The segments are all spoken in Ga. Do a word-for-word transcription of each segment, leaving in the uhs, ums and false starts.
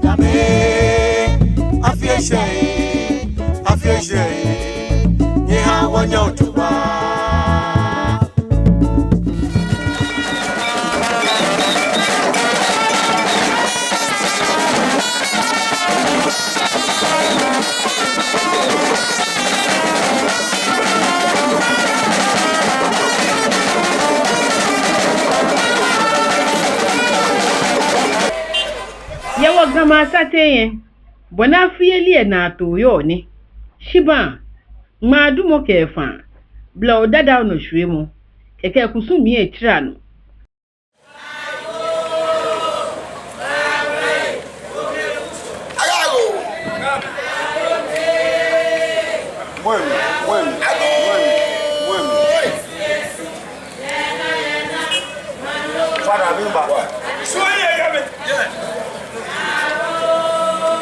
Nyame, afi eshɛ, afi eshɛ, nyɛhaa wɔnya otuba. Yɛ wɔ Gamɛi asateŋ lɛ, bɔ ni afiyeli lɛ naato yɔɔ nɛ. Shibaa, ŋmaadumɔ kɛ faa, blɛoo dadao nɔ shwiemɔ, kɛkɛ kusumii lɛ tsaraa nɔ. Father, mimba.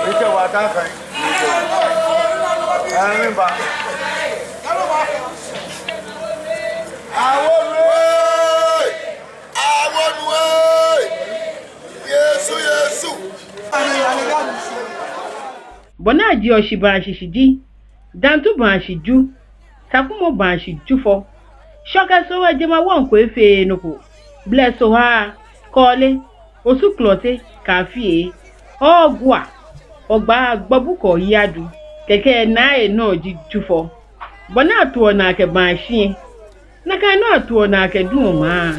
Mike wa ta kan. Eh, mimba. Awo, eh. Awo, eh. Yesu, Yesu. Bɔ ni ajeɔ shibaa shishi ji, Dantu baa shi Ju, Sakumɔ baa shi Jufɔ. Shɔkɛ Sohaa jɛmɛ wɔŋ ko efeee nɔ ko. Blɛ Sohaa, Kɔɔle, Osu Klɔte kɛ afi lɛ, Hɔɔ Gua, Hɔgbaa, Gbɔbu kɛ Oyiadu, kɛkɛ naa lɛ nɔ ji Jufɔ. Bɔ ni atoɔ naa kɛ baa shi lɛ, nakai nɔŋŋ atoɔ naa kɛduɔ ŋmaa.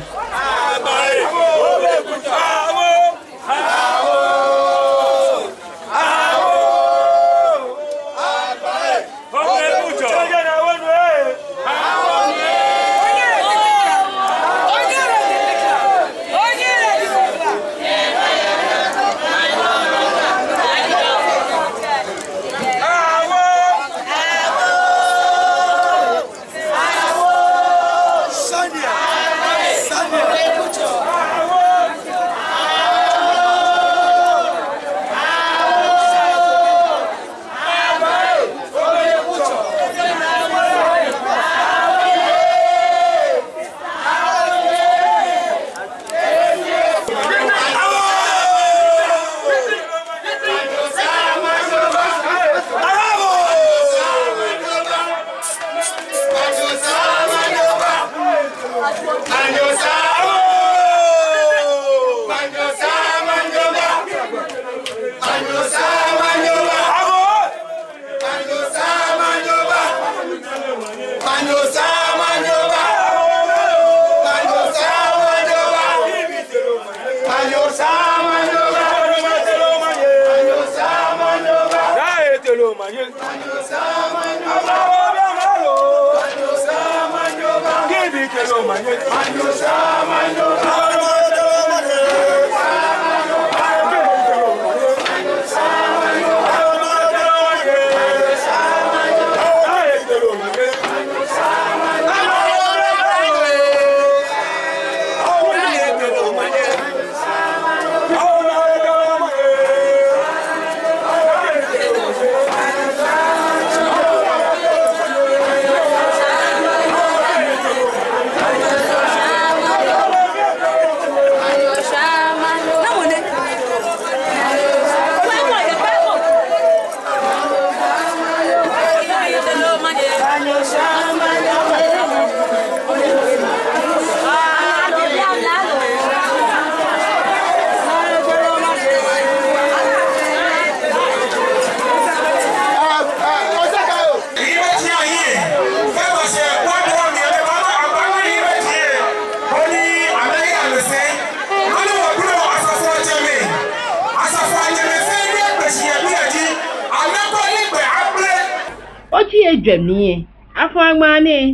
Oji ejwɛ mli lɛ, afɔ aŋmaa nɛɛ,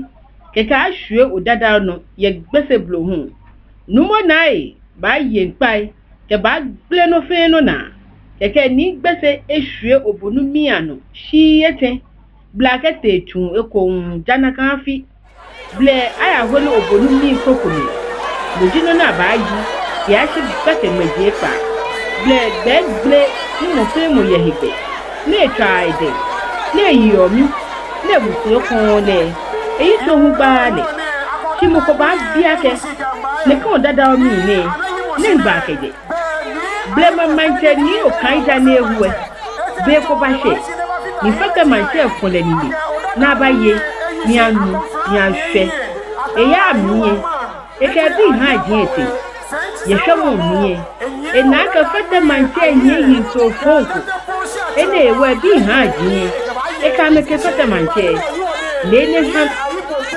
kɛkɛ ashwie odadao nɔ yɛ Gbese blohuŋ. Nuumo Naa lɛ baaye ŋkpai, kɛbaagbele nɔ fɛɛ nɔ naa. Kɛkɛ Nii Gbese eshwie obonu mii anɔ shii etɛ, blɛ kɛtee tsuŋ ekoŋŋ ja nakai afi. Blɛ ayahole obonu mii kroko mli. No ji nɔ ni abaayi kɛyashi gbɛkɛ ŋmɛji ekpaa. Blɛ gbɛ egbele ni mɔ fɛɛ mɔ yɛ hegbɛ, ni etswaa edɛŋ, ni eyeɔ mi, ni emusu ekɔɔɔ lɛ, eyitso hu gbaaa lɛ. Shi mɔ ko baabi akɛ, nɛkɛ Odadao mii nɛɛ, nɛgbɛ akɛjɛ? Blema maŋtsɛ Nii Okaija ni ewu lɛ, be ko bashɛ, ni Fɛtɛ Maŋtsɛ fɔ lɛ nine ni abaye, ni anu, ni ashwɛ. Eyaaa mli lɛ, ekɛ ebii haaji etee. Yɛ shwɛmɔ mli lɛ, ena akɛ Fɛtɛ Maŋtsɛ nyiɛ yiŋtoo fɔŋ ko. Enɛ hewɔ ebii haaji lɛ, ekɛ amɛ kɛ Fɛtɛ Maŋtsɛ. Lɛ enɛ ha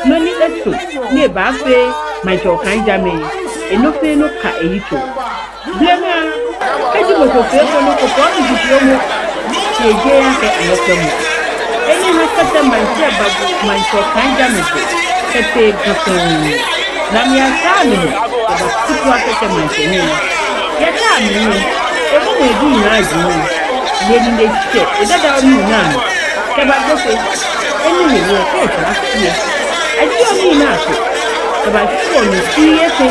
nɔ ni eto ni ebaafee Maŋtsɛ Okaijamɛi, enɔ fɛɛ nɔ ka eyitso. Blema, kɛji mɔ ko fee bo nɔ ko fɔɔ ni jiji omɔ, ejeee akɛ ayɔsɛmɔ. Enɛ ha Fɛtɛ Maŋtsɛ babu Maŋtsɛ Okaijamɛi gbɛ kɛtee Ga fɛɛ. Ni amɛyasaa amɛhe kɛbakutua Fɛtɛ Maŋtsɛ nɛɛ. Yɛ ta mli lɛ, emɔmɔ ebii haaji lɛ, ni enine shɛ Odadao mii lɛ anɔ kɛba Gbese. Enɛ hewɔ kɛ esa afi lɛ, ajieɔ mii lɛ ato kɛbashwieɔ no shii etɛ,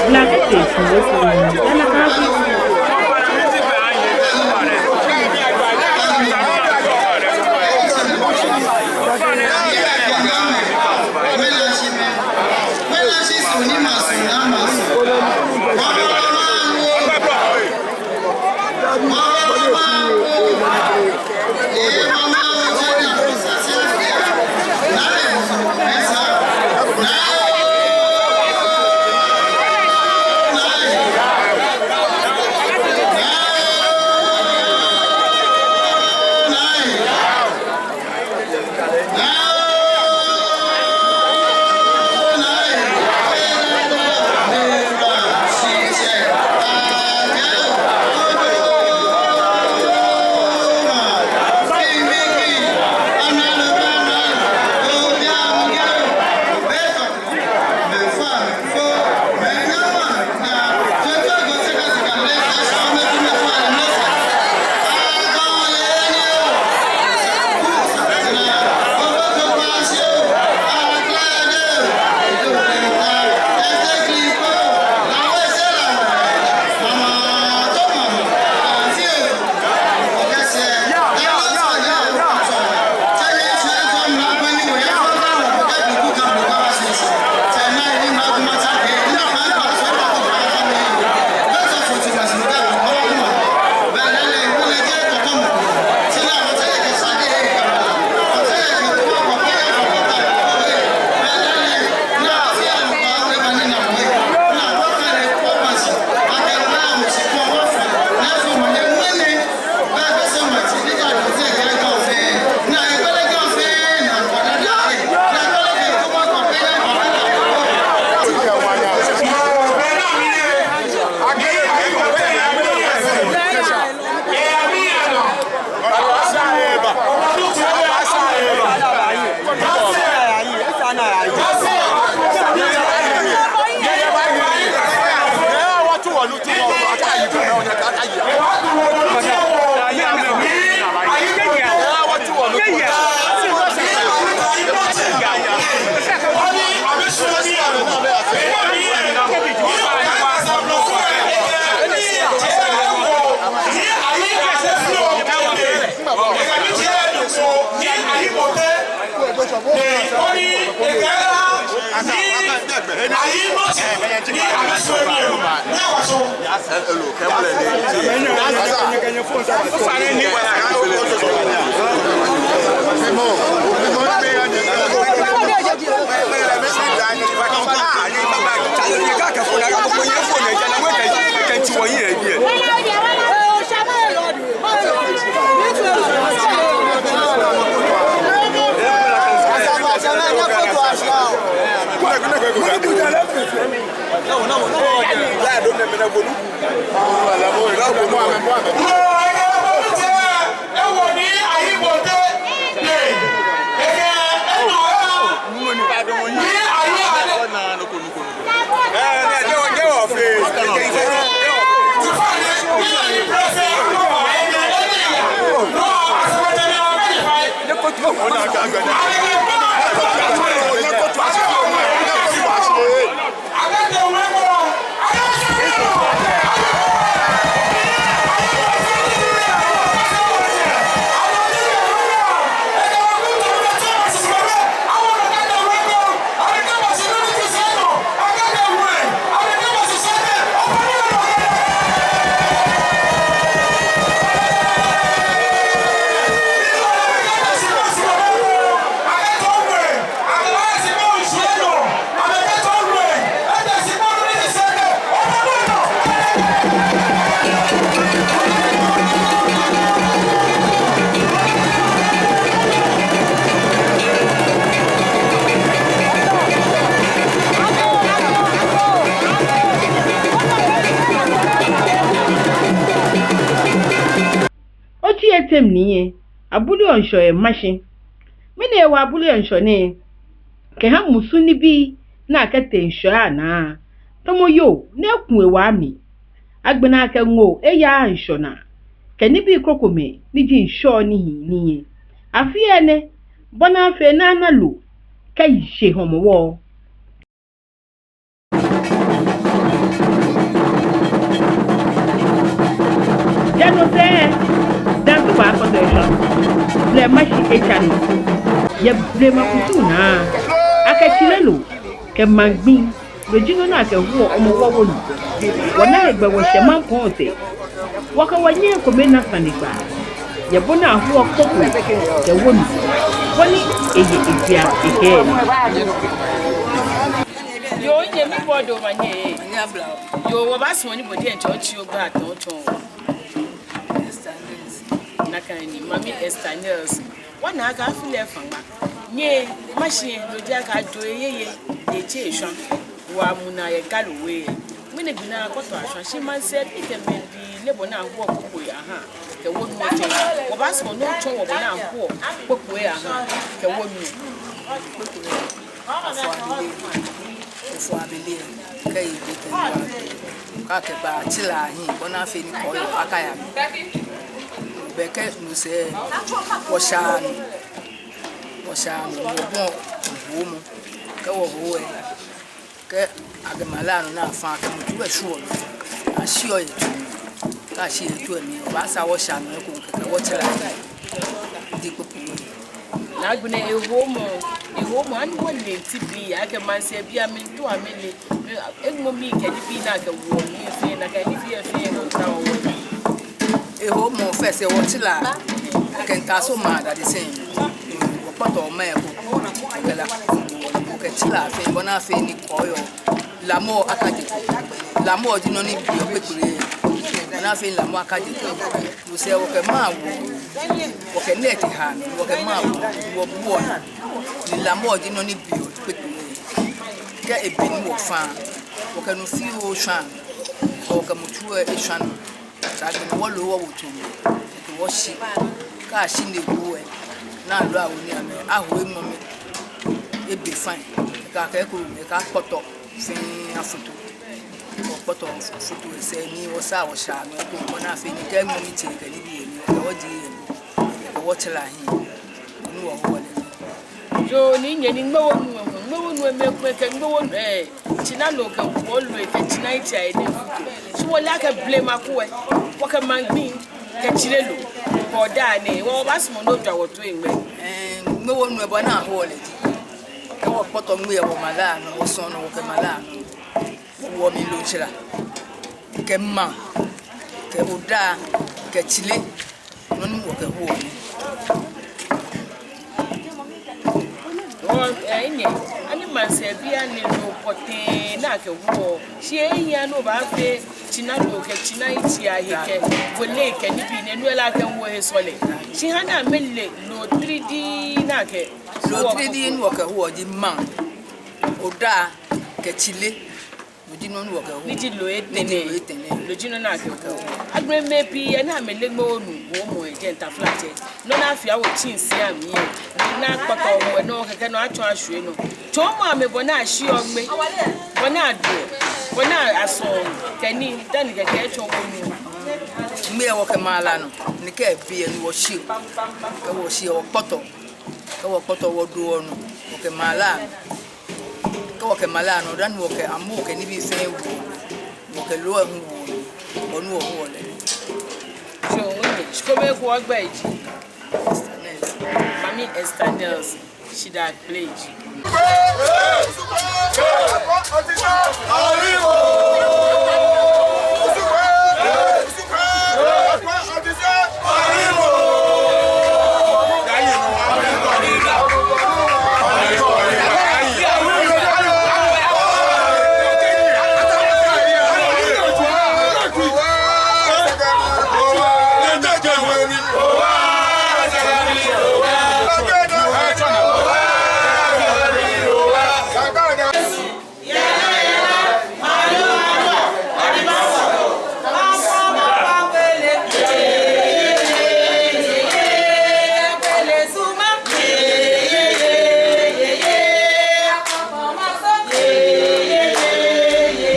blɛ kɛtee tsuŋ ekoŋŋ ja nakai afi. Otsi etɛ mli lɛ, abuleɔ ŋshɔ yɛ Mashi. Mɛni hewɔ abuleɔ ŋshɔ nɛɛ? Kɛha musu nibii ni akɛtee ŋshɔ lɛ anaa, tamɔ yoo ni eku ewa mli. Agbɛnɛ akɛ ŋoo eyaaa ŋshɔ naa, kɛ nibii krokomɛi ni ji ŋshɔ nihii nii lɛ. Afi enɛ, bɔ ni afee ni ana loo kɛshe Hɔmɔwɔ. Jɛ no sɛɛ, Danso baakpɔtɔ eshwã, lɛ Mashi etswa nɔ. Yɛ blema kusum naa, akɛ tsile loo kɛ maŋ gbiŋ loo ji nɔ ni akɛhoɔ Hɔmɔwɔ wonu. Wɔna hegbɛ wɔshɛ Mampɔn sɛɛ. Wɔkɛ wɔnyɛ kome na sanegbaa yɛ bɔ ni ahoɔ kpokpoi kɛ wonu, bɔ ni eye ejwia ekɛɛ. Yoo, nyɛmi bɔ do ma nyɛ. Yoo, wɔbaasumɔ ni bo diɛŋtsɛ otsi ogbɛi atsɔɔ wɔ. Nakai ni, Mami Esther Nelson. Wɔna akɛ afi lɛ efã ŋma. Nyɛ, Mashi, no ji akɛ ajo eyeye, etsɛ eshwã. Wɔmu naa yɛ Galo We. Ŋmɛnɛ gbi nɛɛ akpɔtɔ ashwã, shi maŋsɛɛbii kɛ mɛi pii le bɔ ni ahoɔ kpokpoi ahã kɛ wonu fɛɛ. Wɔbaasumɔ ni otsɔɔ wɔ bɔ ni ahoɔ kpokpoi ahã kɛ wonu. Afɔ abele, afɔ abele, kɛ eye kɛ yiwala, kɛ akɛba tsila ahiɛ, bɔ ni afee ni kɔɔyɔɔ akaya mli. Be kɛ no sɛɛ, wɔshaa nɔ, wɔshaa nɔ, wɔbɔɔ hoomɔ, kɛ wɔhoo lɛ, kɛ akɛ mala nɔ ni afã, kɛ mutsu lɛ shwieɔ, ashiɔ yɛ tsu mli, kɛ ashi yɛ tsu lɛ mli, wɔbaasaa wɔshaa nɔ ekoŋŋ kɛkɛ wɔtsila ahiɛ, di kpokpoi. Ni agbɛnɛ ehoomɔ, ehoomɔ, ani wɔle nti bii akɛ maŋsɛɛbii amɛmiitao amɛle, eŋmɔ mli kɛ nibii ni akɛwoɔ mli fɛɛ, nakai nibii fɛɛ wɔmiitao wɔle. Ehoomɔ fɛɛ sɛɛ wɔtsila, kɛ ntaaso ma dade sɛɛ, wɔkpɔtɔɔ mɛi ko, kɛ la, wɔkɛtsila fɛɛ, bɔ ni afee ni kɔɔyɔɔ, lamɔ akaje kpo, lamɔ ji nɔ ni biɔ kpekple, bɔ ni afee ni lamɔ akaje kpo. No sɛɛ wɔkɛ maŋ wo, wɔkɛ nɛti ha, wɔkɛ maŋ wo, wɔbuɔ naa. Ni lamɔ ji nɔ ni biɔ kpekple. Kɛ ebe ni wɔfã, wɔkɛ nu fioo shwã, wɔkɛ mutsu lɛ eshwã nɔ. Sa gbɛ ni wɔlo wɔwo tsu mli, kɛ wɔshi. Kɛ ashi ni ewo lɛ, ni alo awo ni amɛ, aho eŋmɔ mli. Ebe fine. Kɛ akɛ ko, kɛ akpɔtɔ fɛɛ afutu. Wɔkpɔtɔ futu lɛ sɛɛ ni wɔsaa wɔshaa nɔ ekoŋŋ bɔ ni afee ni kɛ ŋmɔ mli tsɛ kɛ nibii lɛ mli, kɛ wɔji lɛ mli, kɛ wɔtsila ahiɛ. Ni wɔhoɔ lɛ. Yoo, ni nyɛ ni ŋmɛwo nu lɛ, ŋmɛwo nu lɛ mɛi komɛi kɛɛ ŋmɛwo nu, ɛɛ, tsina loo kɛ wuɔ loo kɛ tsina itsɛ lɛ ni efutu. Shi wɔle akɛ blema ko lɛ, wɔkɛ maŋ gbiŋ kɛ tsile loo kɛ daa nɛɛ, wɔbaasumɔ ni ojwa wɔ toi ŋmɛnɛ. Ɛɛ, ŋmɛwo nu lɛ bɔ ni ahoɔ lɛ ji. Kɛ wɔkpɔtɔ ŋmɛi lɛ wɔmaa lɛ nɔ, wɔsɔɔ nɔ wɔkɛmaa lɛ nɔ. Wɔmiloo tsila, kɛ maŋ, kɛ odaa, kɛ tsile, nɔ ni wɔkɛhoɔ ni. Wɔ, ɛɛ, nyɛ, ani maŋsɛɛbii ale loo pɔtɛɛ ni akɛhoɔ? Shi ehiaa ni obaafee tsina loo kɛ tsina itsɛ ahe kɛ, kole kɛ nibii nɛɛ, no lɛ akɛwoɔ he sɔlɛ. Shi ha ni amɛle loo tridii ni akɛ. Loo tridii ni wɔkɛhoɔ ji maŋ, odaa, kɛ tsile. Loo ji nɔ ni wɔkɛhoɔ. Ni ji loo etɛ nɛɛ. Ni ji loo etɛ nɛɛ. Loo ji nɔ ni akɛhoɔ. Agbɛnɛ mɛi pii yɛ ni amɛle ŋmɛwo nu hoomɔ yɛ jɛi, taflatsɛ. Nɔ ni afee awo tsɛnsi amli yɛ. Ni akpɔtɔ hoɔ nɔ kɛkɛ nɔ atsɔ ashwie nɔ. Tsɔɔmɔ amɛ bɔ ni ashiɔ ŋmɛi. Bɔ ni aduɔ. Bɔ ni asɔɔ. Kɛ nii dani kɛkɛ etsɔ wo nu. Ŋmɛi wɔkɛmaa lɛ nɔ. Ni kɛ ebe ni wɔshi. Kɛ wɔshi wɔkpɔtɔ. Kɛ wɔkpɔtɔ wɔdo wɔnɔ, wɔkɛ mala. Kɛ wɔkɛ mala nɔ, dani wɔkɛ amɔ, wɔkɛ nibii fɛɛ wo, wɔkɛ loo hu wo, wɔnu wɔ hu wɔle. So, wɔnyɛ, shikome ko wɔgbɛi ji. Mami Esther Nelson, Shida Plage.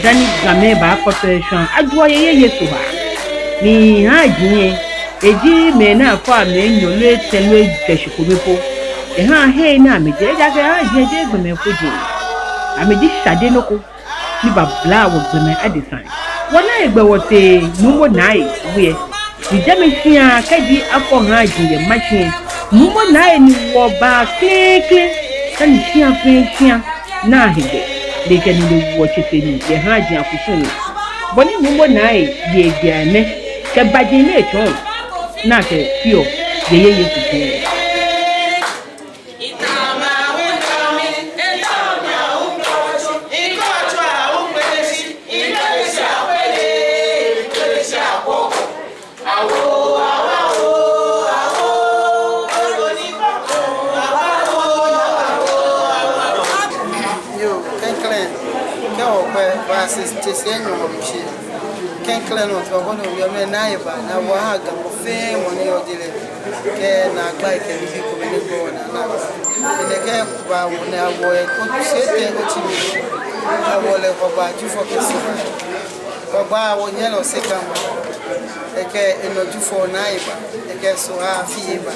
Dani Gamɛi baakpɔtɔ eshwã, ajuɔ yeyeye sohaa. Ni haaji lɛ, eji mɛi ni afɔ amɛ enyɔ loo etɛ loo ejwɛ shikome po. Ehaa hei ni amɛjɛ, ejaakɛ haaji lɛ jeee gbɔmɛi koji. Amɛji shade nɔ ko ni bablaa wɔgbɔmɛi adesai. Wɔna hegbɛ wɔtee Nuumo Naa We lɛ. Ni jɛmɛ shia kɛji afɔ haaji yɛ Mashi lɛ, Nuumo Naa We ni wɔbaa klɛŋklɛŋ, dani shia fɛɛ shia naa hegbɛ, ni ekɛ nii lɛ woɔ tsese mli yɛ haaji akusum lɛ. Bɔ ni Nuumo Naa We ye gbɛ nɛ, kɛ baaji ni etsɔɔ, ni akɛfeɔ yeyeye kusum lɛ. Yoo, klɛŋklɛŋ, kɛ wɔkpɛ ba se, tsese enyɔ wɔmiishi. Klɛŋklɛŋ nɔ, tamɔ bɔ ni owie, mɛi ni eba, ni wɔha Gamɛi fɛɛ mɔ ni yɔɔ jɛi lɛ, kɛ naagba kɛ nibii komɛi ni gbɔ naa naa. Enɛ kɛ ba wɔ ni awɔ yɛ ko se te ko tsi mi. Awɔ lɛ Hɔgbaa, Jufɔ kɛ Sohaa. Hɔgbaa wɔnyɛlɔ Sɛkaŋ. Ekɛ enɔ Jufɔ naa eba. Ekɛ Sohaa fɛɛ eba.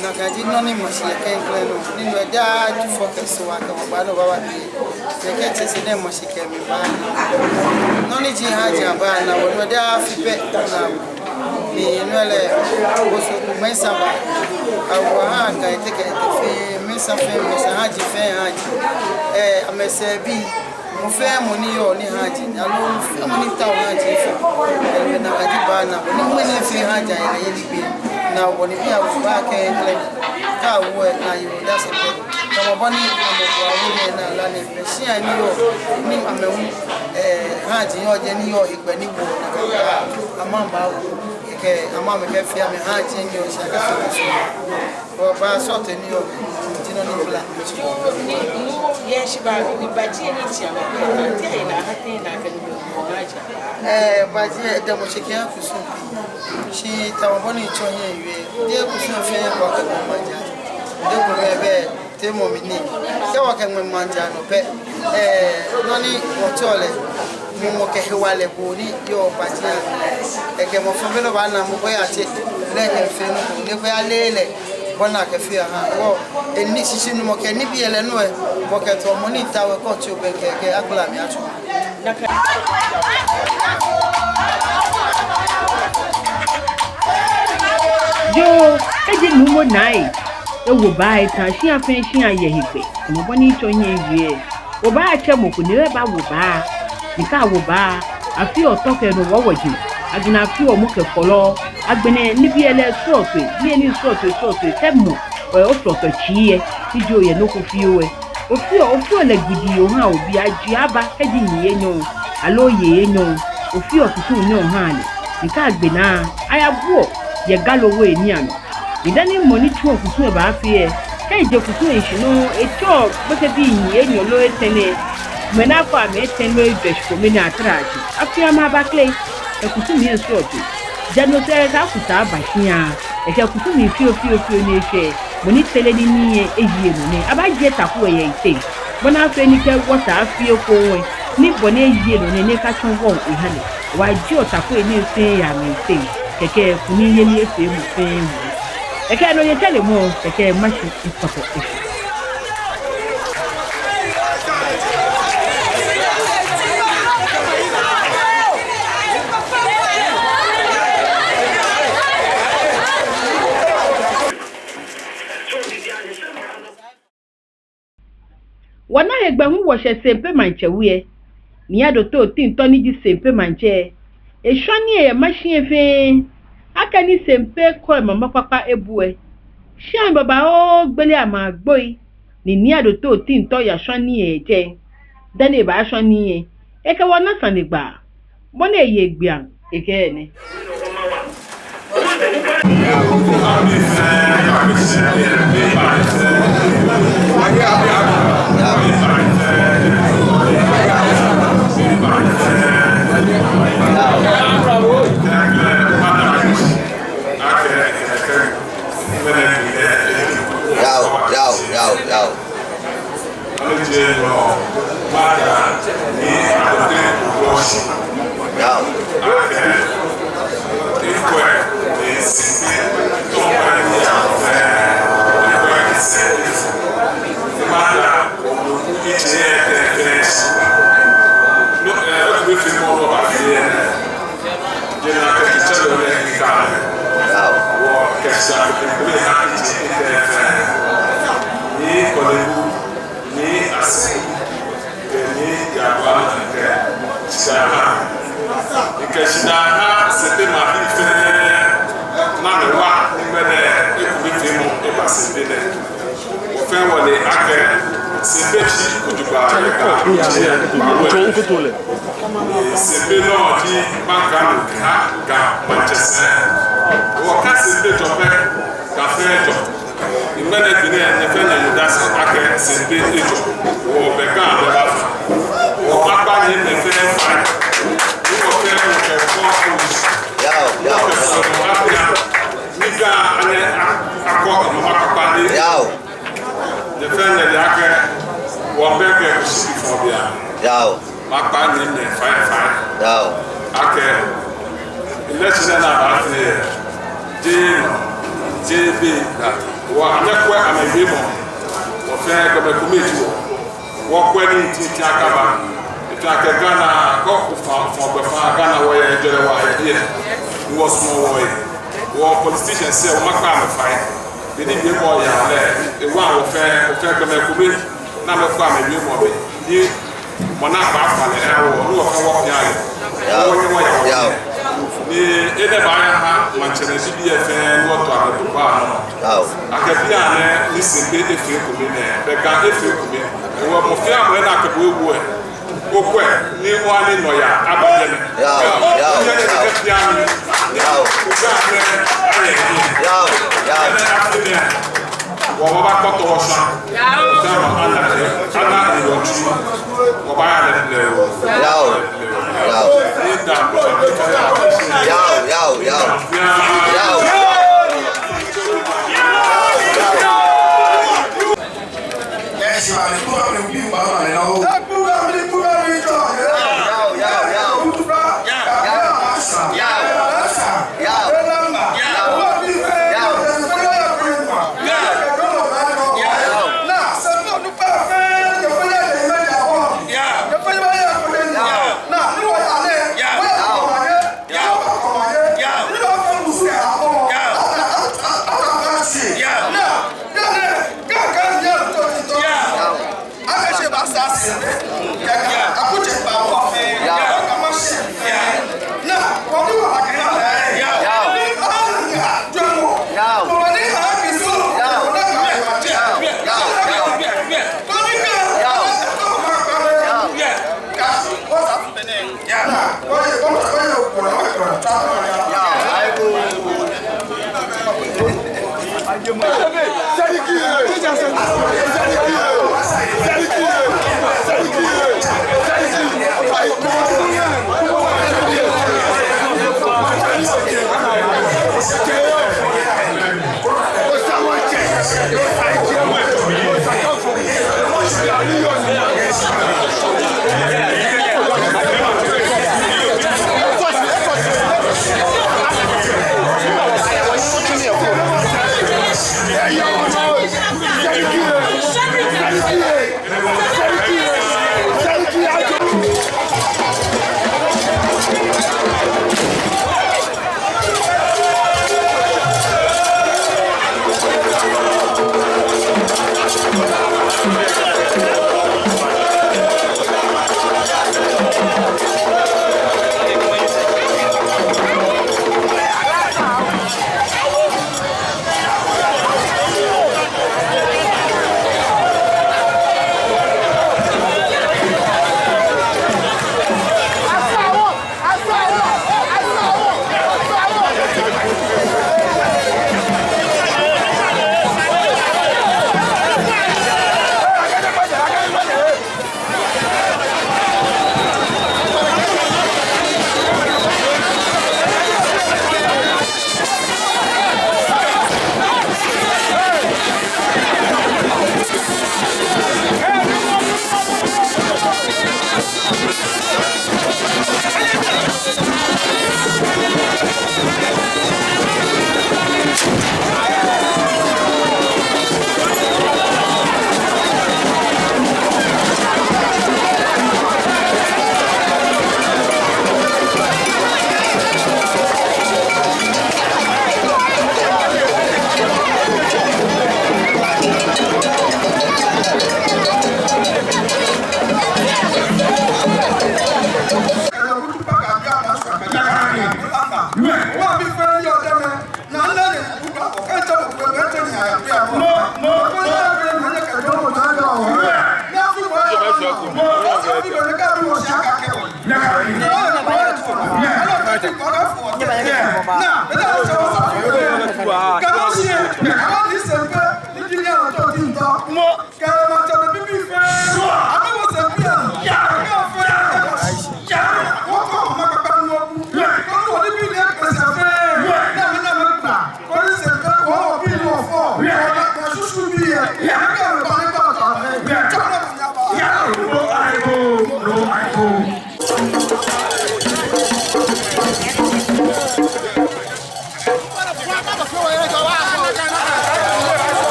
Nakai ji nɔ ni ma shi yɛ klɛŋklɛŋ nɔ. Ni no daa Jufɔ kɛ Sohaa kɛ Hɔgbaa nɔ baba bi. Ekɛ tsese nɛɛ ma shi kɛ mi ba. Nɔ ni ji haaji aba naa, wɔ no daa afi pɛ naa. Ni no lɛ, osu ku mɛi saba. Awɔ ha ka ete kɛ ete fɛɛ, mɛi sa fɛɛ, mɛi sa haaji fɛɛ haaji. Ɛɛ, amɛsɛɛ bii. Mɔ fɛɛ mɔ ni yɔɔ ni haaji, aloo mɔ fɛɛ mɔ ni taoɔ haaji fɛɛ, ɛɛ, nakai ji baa naa, ni mɔ ni fee haaji ayɛlɛyeli gbɛ naa, wɔ ni bi awo ba kɛ lɛ, ka wɔ na yɔ da sɛ pɛ. Tamɔ bɔ ni amɛbua wɔ nɛɛ naa lɛ nɛɛ, mɛi shia ni yɔɔ, ni amɛ hu, ɛɛ, haaji yɔɔ jɛi ni yɔɔ hegbɛ ni wɔ nakai, amɛba wɔ, kɛ amɛ amɛkɛfee amɛ haaji ni yɔɔ shia kɛfee. Wɔbaa srɔto ni yɔɔ, ji nɔ ni bla. Ni, ni, yɛ shi ba, ni ba ji ni tia, tia ina, ha te ina, kɛ ni bla, bla, ja. Ɛɛ, ba ji, ɛɛ, damɔ shi kɛ kusum pii. Shi tamɔ bɔ ni tsɔ nyɛ wie. Jeee kusum fɛɛ bɔ kɛ bɔ maŋ ja. Jeee ko mɛ bɛ, te mɔ mi ni. Kɛ wɔkɛ ŋmɛ maŋ ja nɔ pɛ. Ɛɛ, nɔ ni wɔtsɔɔ lɛ. Mumɔ kɛ hewalɛ ko ni yɔɔ ba ji a. Ekɛ mɔ fɛɛ mɔ baana mɔ ko ya tse. Lɛ kɛ fɛɛ nɔ ko. Ni ko ya lɛ lɛ. Bɔ ni akɛfee aha wɔ, eni shishinumɔ kɛ nibii yɛ lɛ nɔ lɛ, wɔkɛtoɔ mɔ ni taoɔ kɔ tsi obɛŋkɛ kɛ akpla mli atsɔ. Yoo, eji Nuumo Naa We, ewo baa eta shia fɛɛ shia yɛ hegbɛ, tamɔ bɔ ni tsɔ nyɛ wie. Obaatsɛ mɔ ko ni ebawo baa. Ni kɛ awo baa, afeɔ tɔ kɛ nɔ wɔ wɔji. Agbɛnɛ afeɔ mɔ kɛ fɔlɔ. Agbɛnɛ nibii yɛ lɛ srɔtoi, niyenii srɔtoi srɔtoi, kɛ mɔ, ɛ, osrɔto tsii yɛ, ni ji oyɛ nɔ ko fioo lɛ. Ofeɔ, ofeɔ lɛ gbidii ohaa obi, ajie aba, kɛji ni yɛ nyɔ, aloo yɛ yɛ nyɔ, ofeɔ kusum ni ohaa lɛ. Ni kɛ agbe naa, ayabuɔ, yɛ Galo we ni anɔ. Ni dani mɔ ni tsuɔ kusum lɛ baafee lɛ, kɛ eje kusum lɛ shishi nɔŋŋ, etsɔɔ gbekɛbii enyɔ loo etɛ nɛɛ, mɛi ni afɔ amɛ etɛ loo ejwɛ shikome ni atara shi. Afee amɛ abakle, kɛ kusum lɛ srɔtoi. Ja no sɛɛ kɛ akutsei aba shia, ekɛ kusum fioo fioo fioo ni eshwɛ, mɔ ni tere nii lɛ, eyi enɔ nɛ. Abaajie taku lɛ yɛ eteŋ. Bɔ ni afee ni kɛ wɔta afee eko lɛ, ni bɔ ni eyi enɔ nɛ, ni ekatsɔ wɔ eha lɛ. Wɔjieɔ taku lɛ ni efee yɛ amɛteŋ. Kɛkɛ kunimyeli efee mɔ fɛɛ mɔ. Kɛkɛ no yɛ tsɛre mɔ, kɛkɛ mashi nsɔfo eshi. Wɔna hegbɛ hu wɔshɛ Sempe maŋtsɛ we lɛ, Nii Adote Otintor ni ji Sempe maŋtsɛ, eshwa nii lɛ yɛ mashi lɛ fɛɛ, akɛni Sempe kɔɔ mama kpakpa ebu lɛ, shia babaoo gbele amɛ agboi, ni Nii Adote Otintor yashwa nii lɛ yɛ jɛi. Dani ebaashwa nii lɛ, ekɛ wɔ na sanegbaa. Bɔ ni eye egbeaŋ, ekɛɛ enɛ. Yao, yao, yao, yao. Anu je nɔ, mada ni akote kuku shi. Yao. Akɛ, ekwɛ, ni Sempe, tɔmɔ ni afee, ekwɛ ni sɛ, mada, ije tɛ fee shi. No, eh, o be fi mɔ lɔ ba fi yɛ. Jɛna kɛ kitsɛ lɛ ni ka. Yao. Wɔkɛ shi akɛ, ni ha ije tɛ fee. Ni Korle Bu. Ni asi, kɛ ni yabɔ ana kɛ shidaa. Ekɛ shidaa aha Sempe maŋbii fɛɛ ni amɛwa ni ŋmɛnɛ ekome feemɔ eba Sempe nɛɛ. Wɔfɛɛ wɔle akɛ Sempe ji ojogbaŋŋ yɛ Ga. Sempe nɔ ji maŋ Ga nɔ kɛha Ga maŋtsɛsɛɛ. Wɔkɛɛ Sempe jɔ pɛ, Ga fɛɛ jɔ. Ŋmɛnɛ gbi nɛɛ, nyɛ fɛɛ nyɛye odase akɛ Sempe ejɔ. Wɔbɛ Ga bɛ ba fa. Wɔkpa nyɛmɛi fɛɛ fai. Ni wɔfɛɛ wɔkɛ kɔ awu. Yao, yao, yao. Wɔkɛ sɔrɔ apia. Ni Ga anyɛ a-, akɔ mama kpakpa ni. Yao. Nyɛ fɛɛ nyɛle akɛ wɔbɛ kɛ oshishi fɔ biɛ. Yao. Makpa nyɛmɛi fai fai. Yao. Akɛ, election nɛɛ ni abaafee lɛ, jeee nɔ, jeee be, wɔ amɛkwɛ amɛwiemɔ, wɔfɛɛ gbɔmɛi kome ji wɔ, wɔkwɛ nii titri akaba, ejaakɛ Ghana, kɔ ofã, fã gbɛfaŋ Ghana wɔyɛ, ejɔlɛ wa yɛ biɛ, ni wɔsumɔɔ wɔhe, wɔ politicians lɛ, wɔmakpa amɛ fai, beni wiemɔ yaa lɛ, ewa wɔfɛɛ, wɔfɛɛ gbɔmɛi kome, ni amɛkwɛ amɛwiemɔ be, ni mɔ ni abaafã lɛ aha wɔ, ni wɔfɛɛ wɔfia lɛ. Yao. Wɔnyɛ wɔya wɔ. Yao. Ni enɛ baaha maŋtsɛmɛi bibii fɛɛ ni wɔto amɛ tukpa nɔ. Yao. Akɛ bianɛ ni Sempe efee ekome nɛɛ, bɛ Ga efee ekome. Ewɔ mɔ fɛɛ mɔ ni akɛ bo ewo lɛ. Okwɛ, ni wɔ ni nɔyaa aba jɛmɛ. Yao, yao, yao. Yao. Yao, yao. Wɔbaakpɔtɔ wɔshã. Yao. Shã nɔ ana, ana ewɔ tsu. Wɔbaaya lɛ lɛ o. Yao. Yao. Yao, yao, yao. Yao.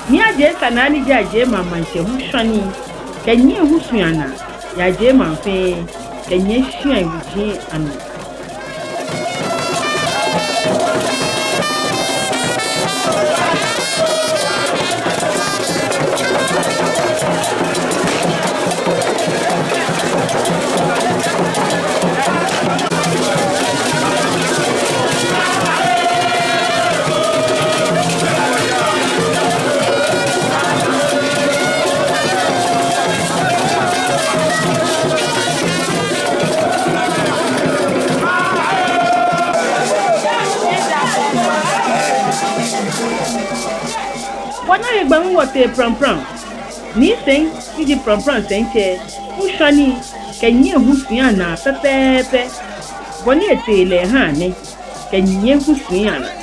Ni ajie sanaa ni ji ajie maŋ maŋtsɛ hu shwane, kɛnyiɛ husui anaa, yajie maŋ fɛɛ, kɛnyiɛ shiai wuji anɔ. Wɔnyɛ hegbɛ hu wɔtee prampram. Nii Sɛŋ, ni ji prampram sɛitsɛ, hu shwane, kɛnyiɛ husui anaa pɛpɛɛpɛ. Bɔ ni etee lɛ eha nɛ, kɛnyiɛ husui anaa.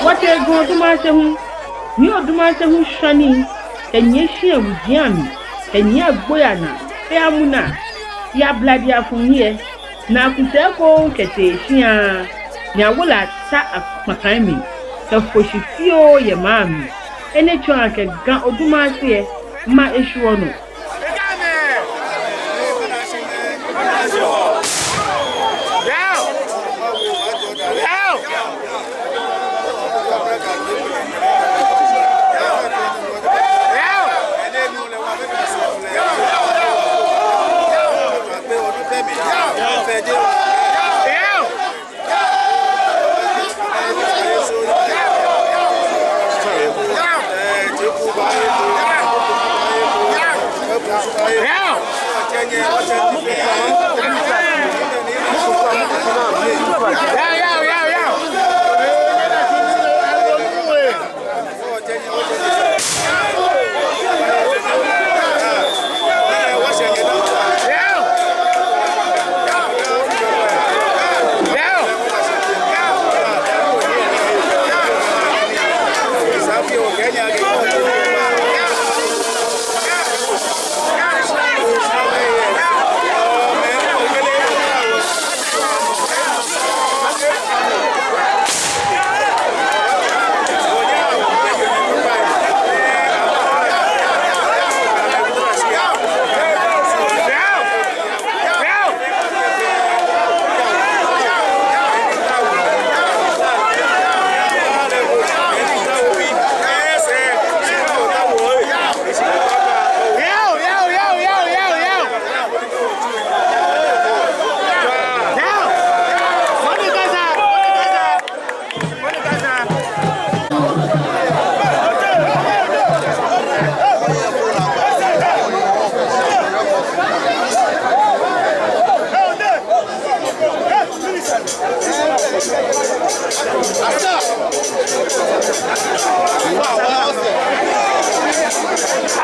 Wɔtee Ga Odumase hu. Ni Odumase hu shwane, kɛnyiɛ shiai wuji amli, kɛnyiɛ agboi anaa, kɛya Muna, ya Bladi Afum hiɛ, ni aku sɛɛ ekoŋŋ kɛtee shia, ni awo lɛ ata akpakai mli, kɛfo shi fioo yɛ maŋ mli. Enɛ tsɔɔ akɛ Ga Odumase lɛ, maŋ eshwieɔ nɔ.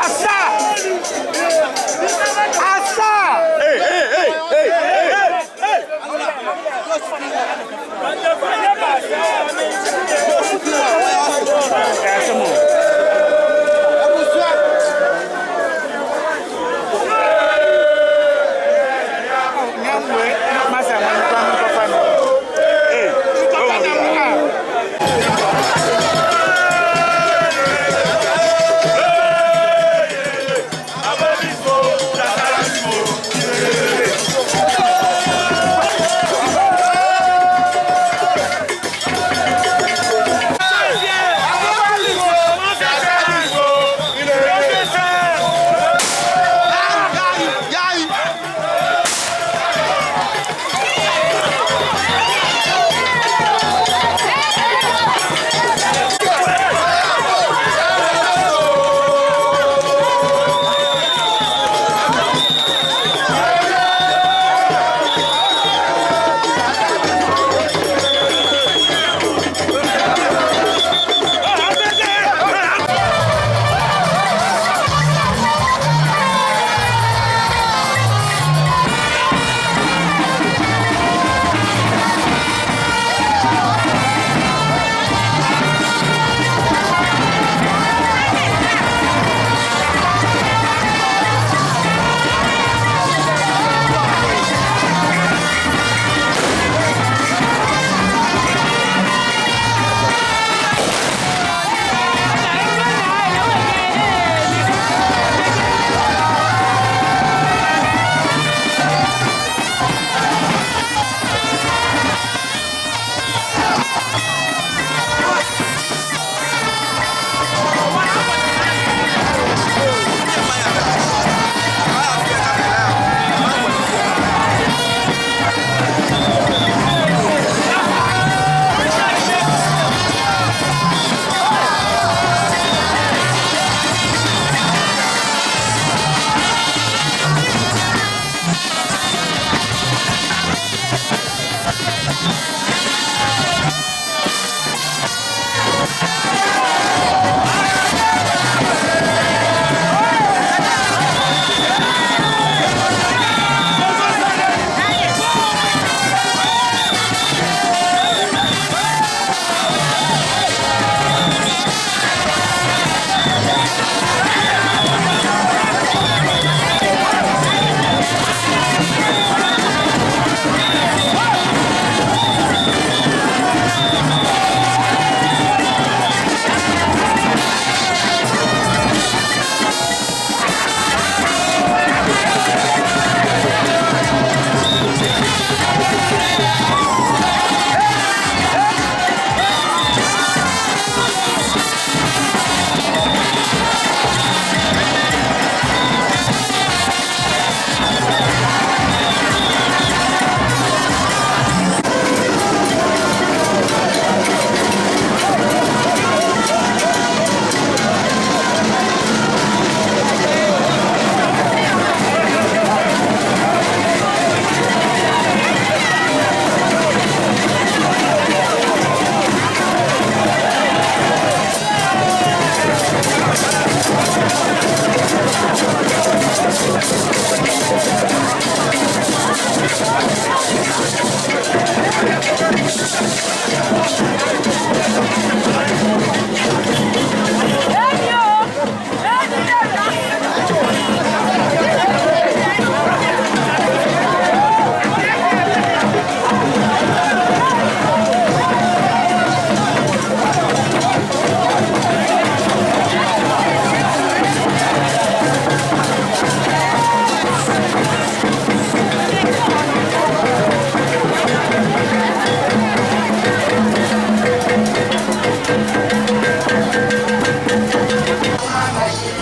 Asa! Asa! Hey, hey, hey, hey, hey, hey!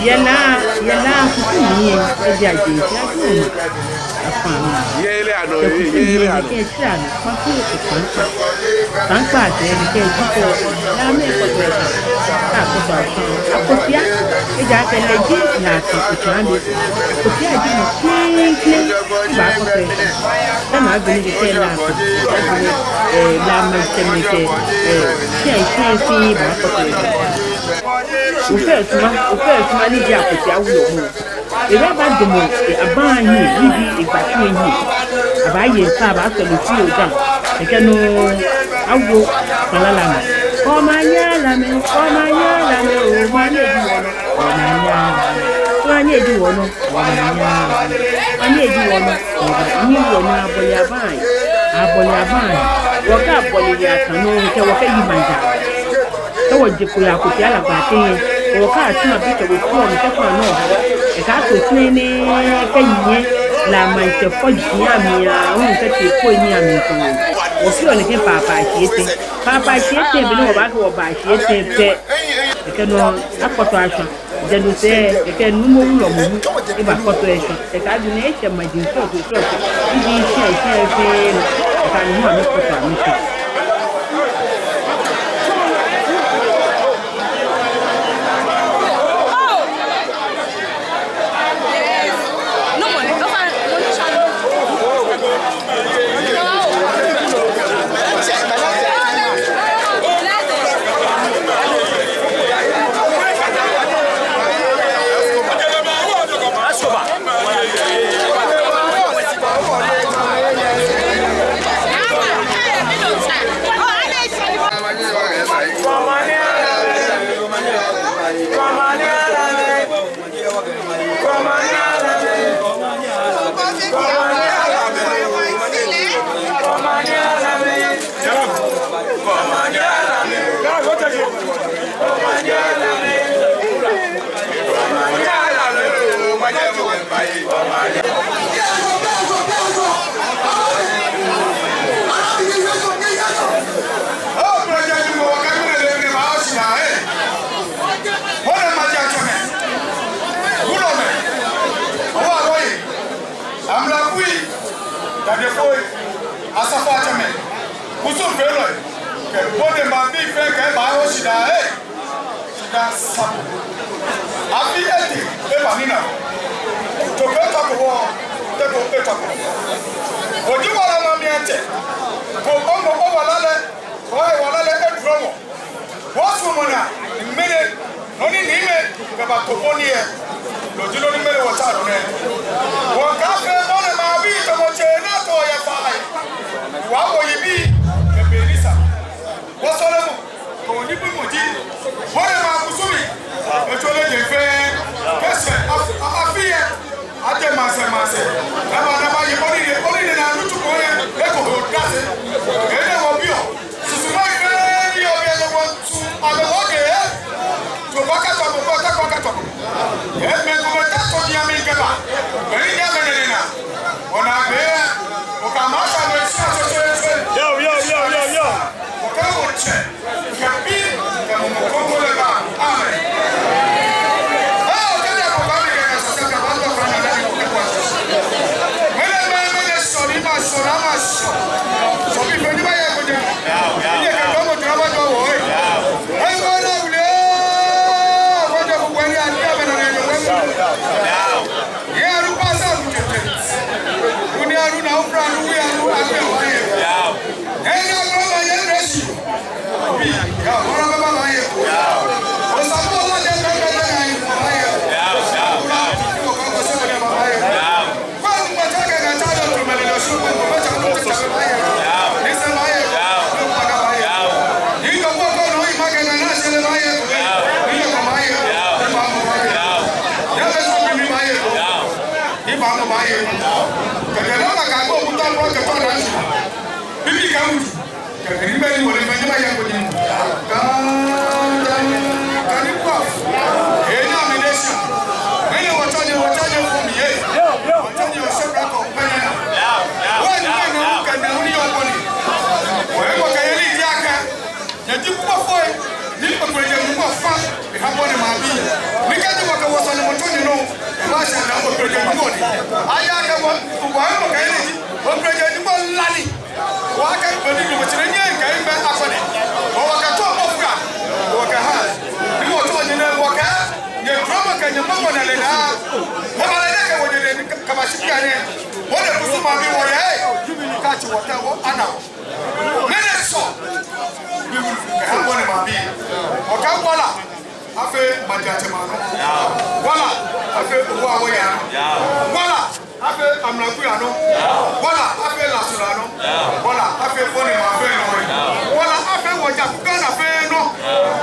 Yɛ La, yɛ La kusum mli lɛ, ejaakɛ jeŋ fɛɛ jeŋ afaŋ. Yɛ La nɔ, yɛ La nɔ. Kɛ tsira nɔ, kpãa ko kpãa. Kpãa kpãa tɛ ni kɛ ji ko. La mɛi kɔkɔɔkɔ. Ka ko ba kan. Akotia, ejaakɛ lɛ ji La kpãa ko kpãa mli. Akotia ji mɔ klɛŋklɛŋ. baakɔtɔ yɛ. Ena agbɛnɛ kɛkɛ La, agbɛnɛ, eh, La maŋtsɛmɛi kɛ, eh, shia, shia, shia baakɔtɔ yɛ. Ofe Suma, Ofe Suma ni ji Akotia wulɔmɔ. Ebaa badamɔ, eh, abaŋ hiɛ, ni ji egbafeemɔ hiɛ. Abaaye nsa, abaasɔle fioo jam. Kɛkɛ nɔ, awo kpala La mli. Omanye La mli, omanye La mli, omanye ji wɔnɔ. Omanye La mli, omanye ji wɔnɔ. Omanye La mli, omanye ji wɔnɔ. Omanye ji wɔnɔ, abɔle abaŋ. Abɔle abaŋ. Wɔkɛ abɔle ni aka nɔ, kɛ wɔkɛyi maŋ jara. Kɛ wɔje kpo yɛ Akotia La gbɛ teŋ, kɛ wɔkɛ atsɔɔ abi kɛ wɔtsɔɔ mi kɛ kpa nɔ. Ekɛ ato sine nɛɛ kɛnyiɛ La maŋtsɛ fɔji amli aahu kɛtee kpo ni amli too. Wɔfeɔ nɛkɛ Paapa Ashitey. Paapa Ashitey, be ni wɔbaakɛ wɔ Ba Ashitey pɛ. Kɛkɛ nɔ akɔtɔ ashwa. Jɛdo sɛɛ, kɛkɛ Nuumo wulɔmɔ hu, ebaakɔtɔ eshwa. Kɛkɛ adu nɛɛ eshɛ maji srɔtoi srɔtoi. Eji shia shia fɛɛ nɔ. Kɛkɛ Nuumo amɛkɔtɔ amɛshwa. Amlakui, Dadefoi, Asafoiatsɛmɛi, kusumfeelɔi, kɛ Bode maŋbii fɛɛ kɛ baa oshi daa, ee, shidaa sabo. Afi etee, eba nina. Toko etako wɔ, toko etako. Oji wala mami ate, ko omo owala lɛ, ko owala lɛ edromɔ. Wɔsumɔɔ naa, ŋmɛnɛ, nɔ ni Niimɛi kɛbato bɔ ni yɛ, no ji nɔ ni ŋmɛnɛ wɔtsa nɔ nɛɛ. Wɔkafee bɔ ni maŋbii tamɔ tsɛ naa tɔ yɛ fai. Wɔwo yibii, kɛ be ni sa. Wɔsɔlemɔ, koni bimɔ ji, bɔ ni maŋ kusumii, etsɔɔ lɛ jɛ fɛɛ, kɛsɛ, af-, a-, afi yɛ. Ate maŋsɛɛ maŋsɛɛ. Eba naba yi bɔ ni yɛ, bɔ ni yɛ naa nutsu ko yɛ. Eko ho dase. Enɛ wɔbiɔ. Susumai fɛɛ ni yɔɔ biɛ lɛ wɔtsu. Amɛ wɔkɛɛ. Tso baka tso, amɛ wɔta baka tso. Emɛ ko mɛ ta tso ni amɛkɛba. Mɛni ni amɛnɛnɛ naa. Wɔnaa be. Wɔkɛ amɛ asa amɛ shi asɔsɔ yɛ sɛ. Yo, yo, yo, yo, yo. Wɔkɛ wɔtsɛ. Kɛ Bi, kɛ Mumɔ Krɔŋkrɔŋ lɛ ba. Amen. Ee, okɛ lɛ ko ba mi kɛ na sɔsɔ kɛ ba tɔ fa na lɛ ni ko kɛ ko sɔsɔ. Mɛnɛ, mɛnɛ, mɛnɛ, sɔ ni ma sɔ, na ma sɔ. Sɔ bi fɛɛ ni ba yɛ ko jɛ. Ni yɛ kɛ dɔmɔ jɔ ba jɔ wɔ, ee. Ee, ko na wule. Ko jɛ ko wɛ ni a ni a bɛ na ni a jɔ wɛ. Yɛ alu pasa lu tete. Lu ni alu na ufra lu wi alu alu yɛ wa yɛ. Ee, na ko ma yɛ resi. Bibi ka mu. Kɛ kɛ ni mɛni wɔle fɛɛ, ni ma yɛ ko ni. Ka, ka, ka ni kwa. Ee, na mi de sa. Mɛni wɔtsɔ ni, wɔtsɔ ni fɔ mi yɛ. Wɔtsɔ ni wɔsɔ ka kɔ pɛ na. Wɔ ni mɛni wɔkɛ na ni yɔ ko ni. Wɔ yɛ ko kɛ yɛ ni di aka. Nyɛ ji kpɔfoi, ni okpɛlɛ jɛ Nyɔŋmɔ fã, eha bɔ ni maŋbii. Ni kɛji wɔkɛ wɔsɔlemɔ tsɔ ni nɔ, ebaashɛ ni okpɛlɛ jɛ Nyɔŋmɔ ni. Aya kɛ wɔ, wɔ yɛ ko kɛ yɛ ni ji, okpɛlɛ jɛ Nyɔŋmɔ la ni. Wɔkɛ bɔ ni Nyɔŋmɔ tsɛ ni nyɛ kɛ yi mɛ akɔ ni. Wɔ wɔkɛ tɔ mɔ fura, wɔkɛ ha. Ni wɔtsɔ ni nɛ wɔkɛ, nyɛ drɔmɔ kɛ nyɛ mɔmɔ na lɛ na. Mɔmɔ lɛ nɛ kɛ wɔ nyɛ lɛ ni kaba shi bia nɛ. Wɔle kusum maŋbii wɔyɛ, yumi ni kã tsi wɔkɛ wɔ ana wɔ. Mɛni sɔ? Bi wulu kɛ ha wɔle maŋbii. Wɔkɛ wala afee maŋtsɛmɛi anɔ. Wala afee owa wɔya anɔ. Wala afee amlaku anɔ. Wala afee lasu anɔ. Wala afee wɔle maŋ fɛɛ nɔ. Wala afee wɔ Jaku Ghana fɛɛ nɔ.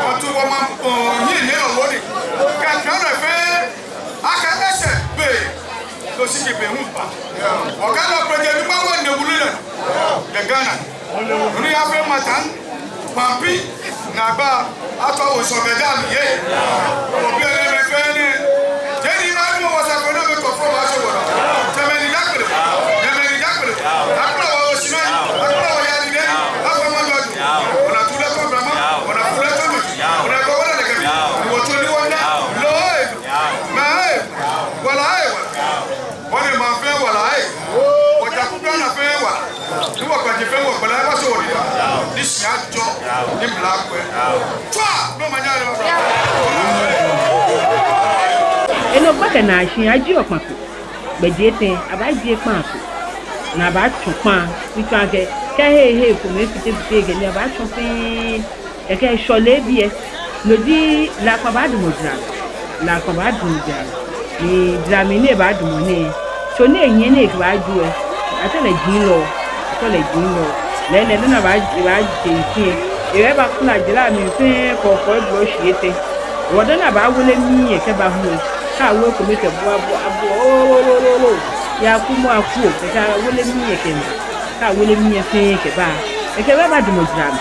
Wɔtu wɔmaŋ, ɔ, nyɛ nyɛ lɔ wɔle. Kɛ kɛ lɛ fɛɛ akɛ eshɛ be. Loo shi kɛ be hu ba. Wɔkɛ lɛ kpɛjɛ ni ma wɔ ne wulu lɛ. Yɛ Ghana. Ni afee maŋ taŋ, maŋbii, naagba, atsɔ wɔ sɔ bɛ da mli yɛ. Wɔbi lɛ mɛi fɛɛ nɛɛ. Jɛi ni ma nu wɔ sa ko na mɛ tɔ fɔ wa so wɔ. Jɛmɛ ni da kpele. Jɛmɛ ni da kpele. Akpele wɔ osimɛi. Akpele wɔ ya ni dɛ. Afɔ mɔ jɔ tu. Wɔna tu lɛ kɔ brama. Wɔna tu lɛ kɔ mɛ. Wɔna kɔ wɔna lɛ kɛ mi. Wɔtsɔ ni wɔna. Loo ee. Mɛi ee. Wala ee wala. Wɔle maŋ fɛɛ wala ee. Wɔ Jaku Ghana fɛɛ wala. Ni wɔ kpɛjɛ fɛɛ wɔ kpɛlɛ eba so wɔle. Ni shia jɔ. Ni mla kwɛ. Tswa! No manya lɛ. Enɔ gbɛkɛ naa shi ajie okpã ko. Gbɛjee tɛŋ, abaajie kpã ko. Ni abaatsɔ kpã. Ni tsɔ akɛ, kɛ hei hei ko mɛi fite fite kɛ ni abaatsɔ fɛɛ. Kɛkɛ eshɔ lɛ biɛ, no ji La kpã baadamɔ jara, La kpã baadamɔ jara, ni jara mli ni ebaadamɔ nɛɛ, tso ni ehiɛ ni ekɛbaajo lɛ, atsɛɔ lɛ jiŋlɔ, atsɛɔ lɛ jiŋlɔ. Lɛɛlɛŋ dani abaa, ebaaje shi lɛ, ebaakula jara mli fɛɛ kɔkɔɔ eblɔ shi etɛ. Hewɔ dani abaawele mii lɛ kɛba hu lɛ, kɛ awo ekome kɛbua bua bua, oo, oo, oo, oo, oo, ya ku mɔ aku oo, kɛkɛ awele mii lɛ kɛba. Kɛ awele mii lɛ fɛɛ kɛba. Ekɛ bɛ baadamɔ jara mli.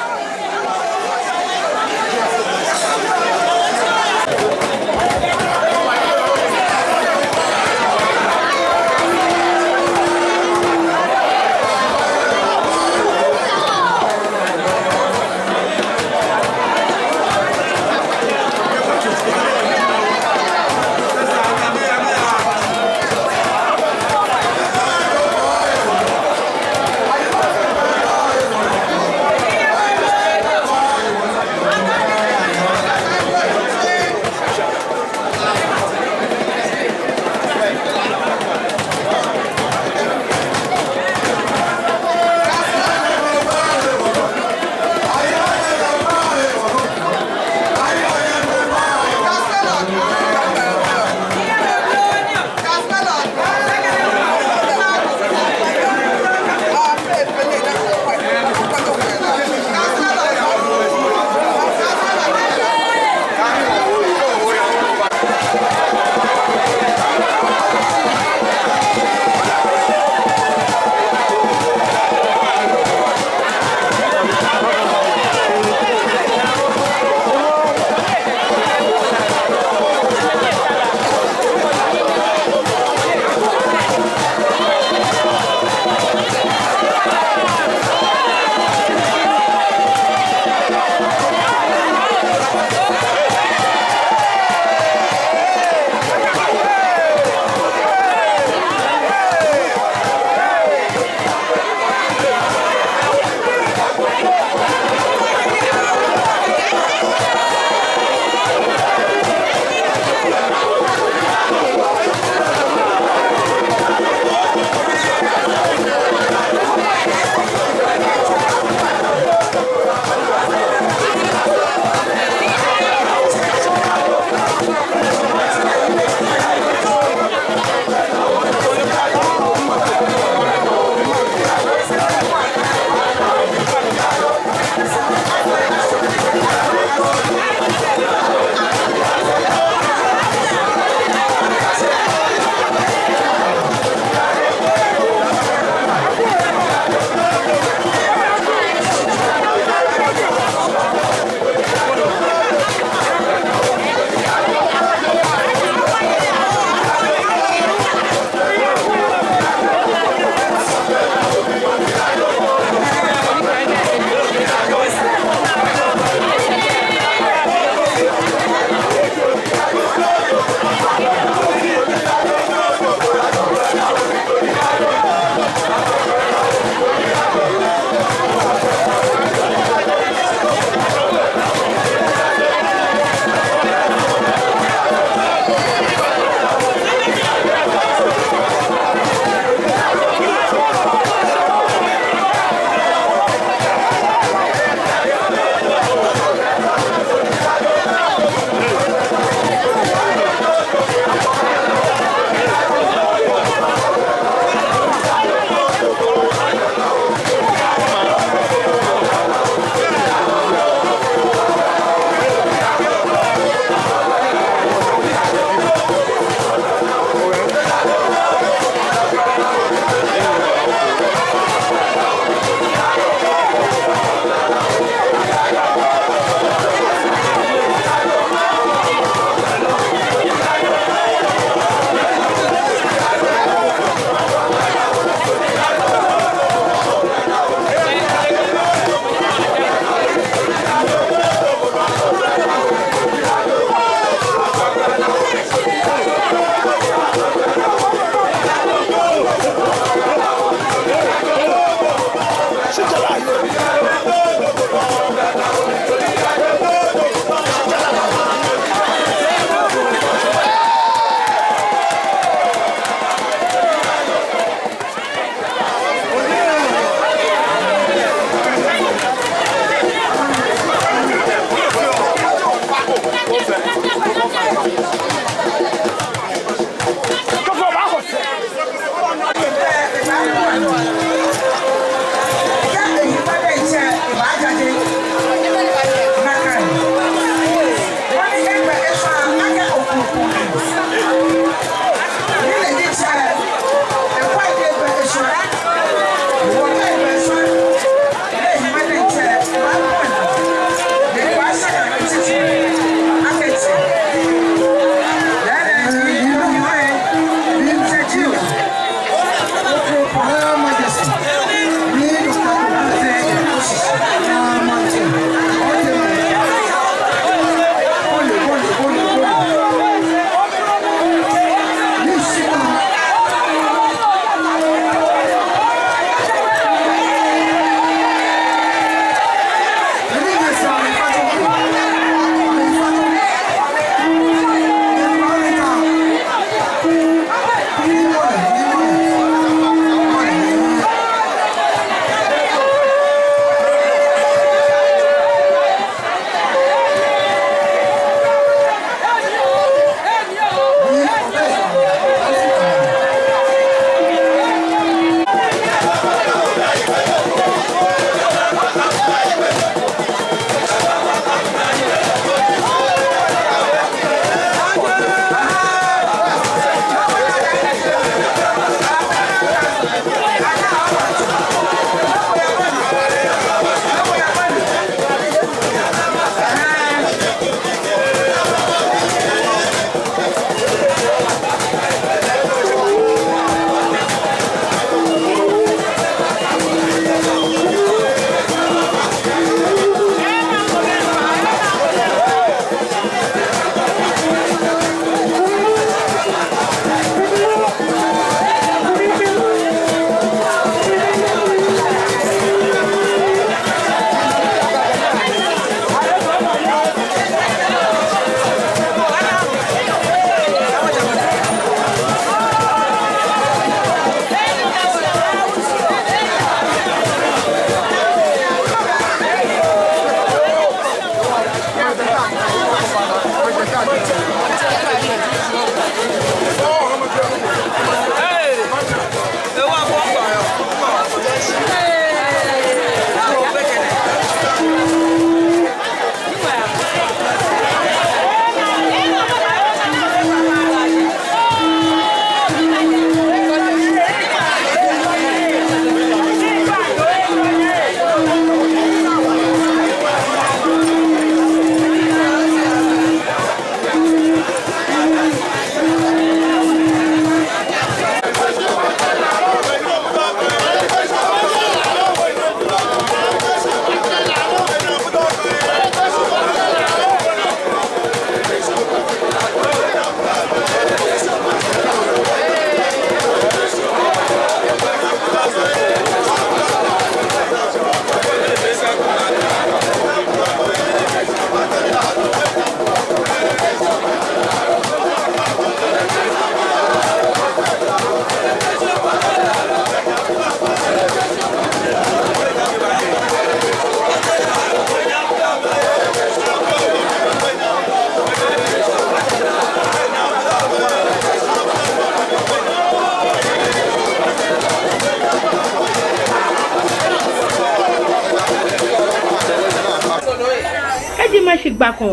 Gba ko,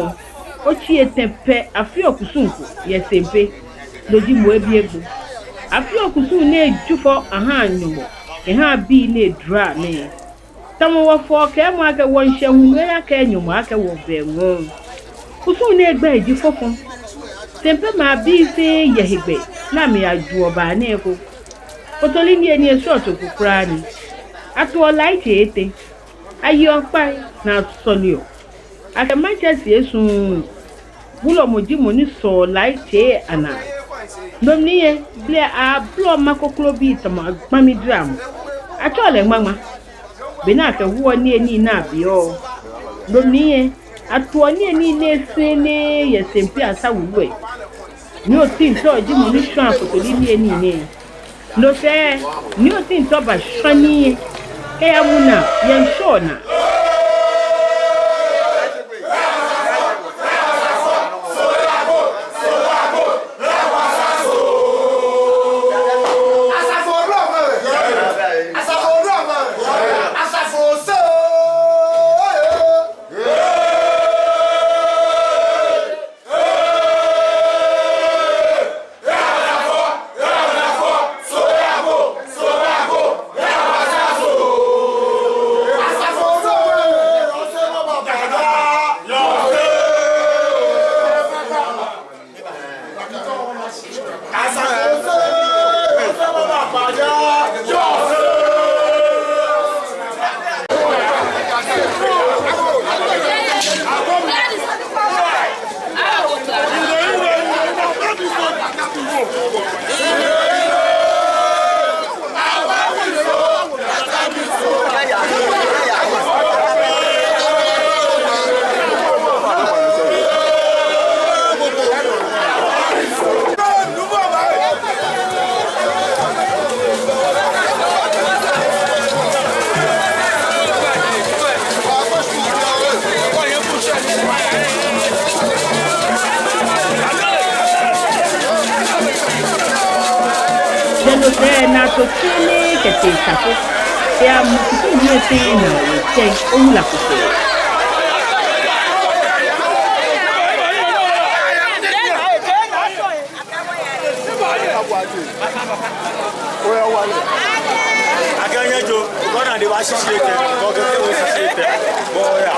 otsi etɛ pɛ afeɔ kusum ko yɛ Sempe, no ji Moebiegbo. Afeɔ kusum ni eju fɔ ahaa Nyɔŋmɔ kɛha bii ni edara amɛ. Tamɔ wɔfɔɔ kɛɛmɔ akɛ wɔŋshɛ hulu eyakɛɛ Nyɔŋmɔ akɛ wɔbɛ ŋɔɔ. Kusum nɛɛ gbɛi ji Fɔfɔ. Sempemɛi abii fɛɛ yɛ hegbɛ ni amɛyajuɔ baa nɛɛ eko. Kotoli niyenii esrɔto ko kwraa ni. Atoɔ lai tsei etɛ. Ayeɔ kpai ni asɔleɔ. Akɛ maŋtsɛ sie suŋŋ. Wulɔmɔ ji mɔ ni sɔɔ lai tsei anaa. No mli lɛ, blɛ ablɔ ma koklobii tamɔ agbami dramɔ. Atsɛɔ lɛ ŋmaŋma. Be ni akɛwoɔ niyenii ni abiɔ. No mli lɛ, atoɔ niyenii nɛɛ fɛɛ nɛɛ yɛ Sempe Asa wulu lɛ. Nii Otintɔ ji mɔ ni shwaa kotoli niyenii nɛɛ. No sɛɛ, Nii Otintɔ bashwa nii lɛ kɛyamu naa yɛ ŋshɔ naa. Jɛmɛ sɛɛ ni ato tsɛnsi kɛtee Tafo. Eya mu kutu ni efee na etsɛ owula kutu. Akɛ nyɛjo, kɔna de ba shishi etɛ, kɔ kɛ te wo shishi etɛ, bɔ ya.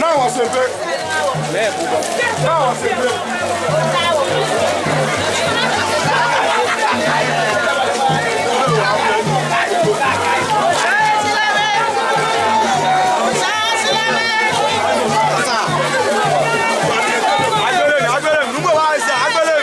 Naa wɔ Sempe. Naa wɔ Sempe. Agbele, agbele, numɔ wa esa, agbele.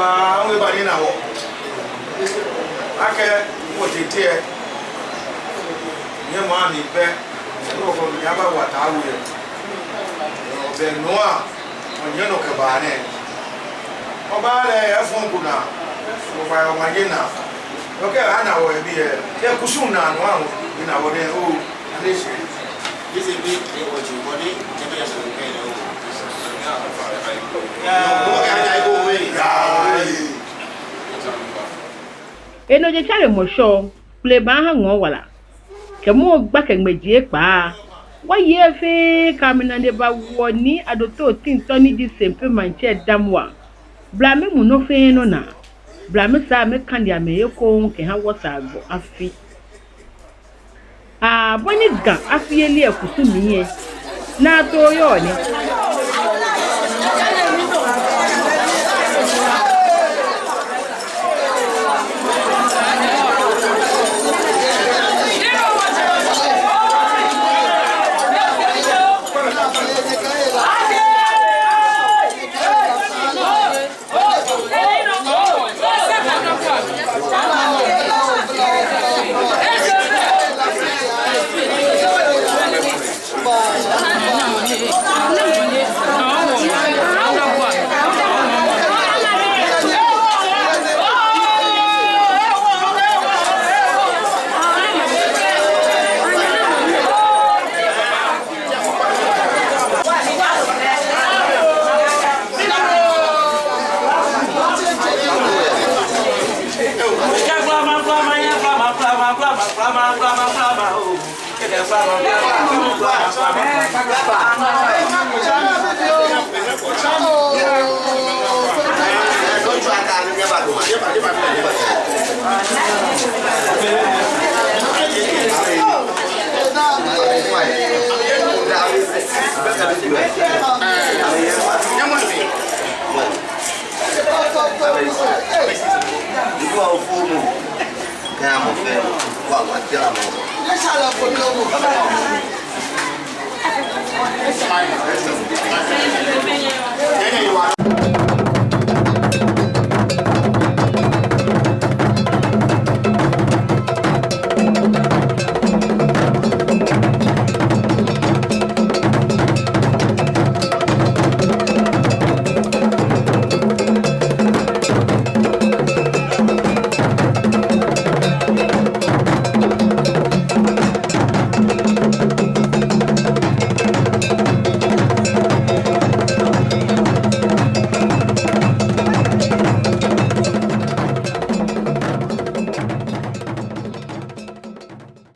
Aa, ŋwɛi ba ni na wɔ. Akɛ, wɔ tete ɛ. Nyɛ mɔ ami pɛ. Wɔ kɔ mi aba wɔ ta wɔ yɛ. Ɔbɛ nua. Onyɛ nɔ kɛba nɛ. Ɔba lɛ efɔŋ kuna. Ɔba yɛ ɔmanye naa. Okɛ ana wɔ yɛ biɛ. Kɛ kusum naa nɔ awo. Ina wɔ nɛ o. Ane shi. This is big. Ɛ wɔ ji bɔ ni. Kɛ bɛ yɛ sɔ kɛ nɛ o. Enɔ jetsɛremɔ Shɔ, kpele baaha ŋɔɔ wala. Kɛ mɔ gba kɛ ŋmɛji ekpaa. Wɔyei fɛɛ kɛ amɛnane bawo Nii Adote Otintor ni ji Sempe Maŋtsɛ Damwa. Blamɛi mu nɔ fɛɛ nɔ naa. Blamɛi saa amɛkane amɛhe ekoŋŋ kɛha wɔsɛɛ agbo afi. Aa, bɔ ni Ga afiyeli lɛ kusum yɛ, naa too yɔɔ nɛ.